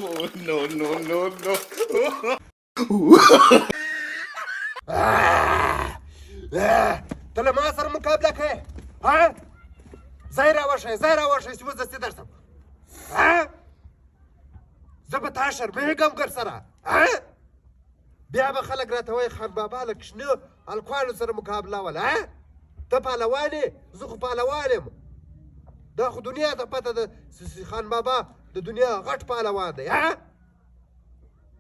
No, no, no, no. ته له ما سره مقابله کوې؟ ها، ځای راوښیه، ځای راوښیه چې اوس دستي درشم. ها، زه به تا شرمېږم ګر سره. ها، بیا به خلک راته وایي خان بابا له کوچنیو هلکانو سره مقابله وله. ها، ته پهلوان یې، زه خو پهلوان یم. دا خو دنیا ته پته ده چې خان بابا د دنیا غټ پهلوان دی. ها،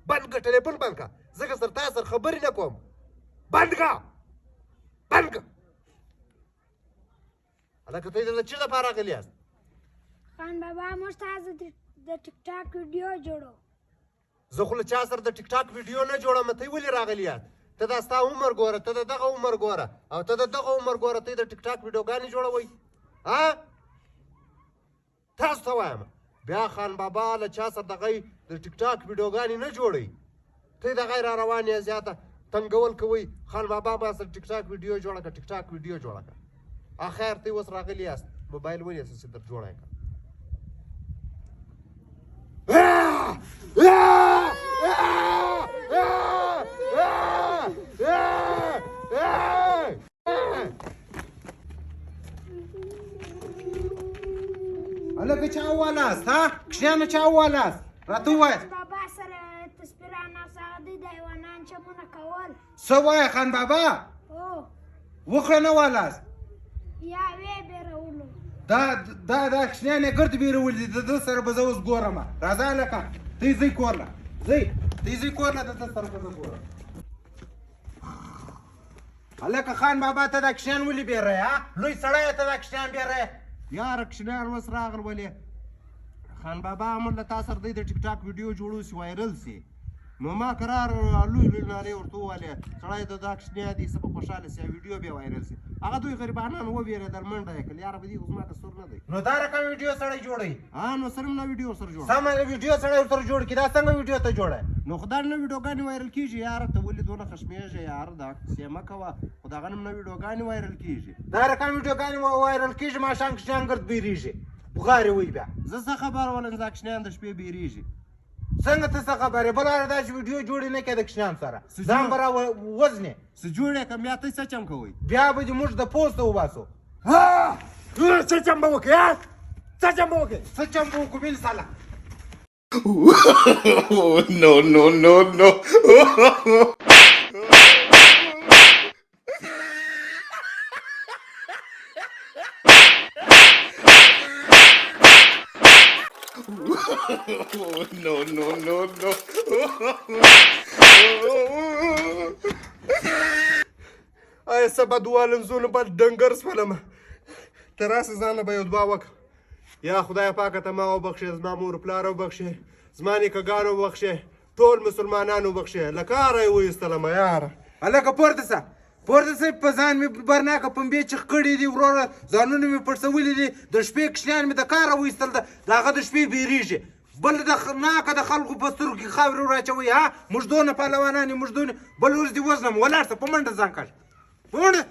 بند کړه ټلیفون، بند کړه، ځکه سر تا سره خبرې نه کوم. بند کړه، بند کړه. هلکه ته دلته چېرته لپاره راغلي یاست؟ خان بابا، موږ تاسو د ټیک ټاک ویډیو جوړو. زه خو له چا سره د ټیک ټاک ویډیو نه جوړوم. ته ولې راغلي یاست؟ ته دا ستا عمر ګوره، ته د دغه عمر ګوره، او ته د دغه عمر ګوره، ته د ټیک ټاک ویډیوګانې جوړوئ؟ ها، تاسو ته وایم بیا خان بابا له چا سره دغه د ټیک ټاک ویډیوګانې نه جوړوي. ته دغه را روان یې، زیاته تنګول کوئ. خان بابا ما سره ټیک ټاک ویډیو جوړه کړه، ټیک ټاک ویډیو جوړه کړه. اخر ته اوس راغلي یاست، موبایل ونیسه چې در جوړه یې کړه. هلکه چا ووالاست؟ ها کوچنیانو، چا ووالاست؟ راته ووایه. خان بابا سره تصویران او هغه دوی د حیوانان چمونه کول. څه وایې خان بابا؟ او وخره نه والاست؟ یا ویې بیرولو. دا دا دا کوچنیان یې ګرد بیرولي دي. د ده سره به زه اوس ګورم. راځه هلکه، تی ځئ کور له، ځئ، تی ځئ کور له، د ده سره به زه ګورم. هلکه خان بابا، ته دا کوچنیان ولې بیروې؟ ها لوی سړی یې، ته دا کوچنیان بیروې؟ یاره کوچنیان اوس راغل ولې خان بابا موږ له تا سره دی د ټیک ټاک ویډیو جوړو سي وایرل سي، نو ما قرار لوی لوی نارې ورته ووهلې، سړی د دا کوچنیان دي څه به خوشحاله سي، ویډیو بیا وایرل سي. هغه دوی غریبانان ووېرېدل، منډه یې کړل. یاره په دې خو زما قصور نه دی. نو دا رقم ویډیو سړی جوړوي؟ ها، نو سره نه ویډیو سره جوړه. سمه ویډیو سړی ورسره جوړ کړي، دا څنګه ویډیو ته جوړه؟ نو خو دا نه ویډیوګانې وایرل کېږي. یاره ته ولې دونه خشمېږې؟ یاره دا کیسې مه کوه، خو دغه نم نه ویډیوګانې وایرل کېږي. دا رقم ویډیوګانې وایرل کېږي، ماښام کوچنیان ګرد بیریږي، بغارې وایي بیا. زه څه خبر ولم دا کوچنیان د شپې بیریږي؟ څنګه ته څه خبر یې؟ بل واره داسې ویډیو جوړې نه کړې د کوچنیان سره، ځان به را وزنې. څه جوړ یې کړم؟ بیا ته څه چم کوئ؟ بیا به دې موږ د پوسته وباسو. څه چم به وکړې؟ څه چم به وکړې؟ څه چم به وکړو بل ساله. No, no, no, no. No, no, no, no. آیا سبا دعا لمزونه بعد ډنګر سولم، ته راسه ځانه به یو دعا وکړه. یا خدای پاکه ته ما وبخښې، زما مور پلار وبخښې، زما نیکهګان وبخښې، ټول مسلمانان وبخښې، له کاره یې وایستلم یاره. هلکه پورته سه، پورته سه، په ځان مې برناکه پنبې چیخ کړي دي وروره، ځانونه مې پړسولي دي، د شپې کوچنیان مې د کاره وایستل، د هغه د شپې بیریږي. بل د ناکه د خلکو په سترګو کې خاورې وراچوي. ها موږ دونه پهلوانان یو، موږ دونه، بل ورځ دې وزنم. ولاړ سه په منډه، ځان کاږه په منډه.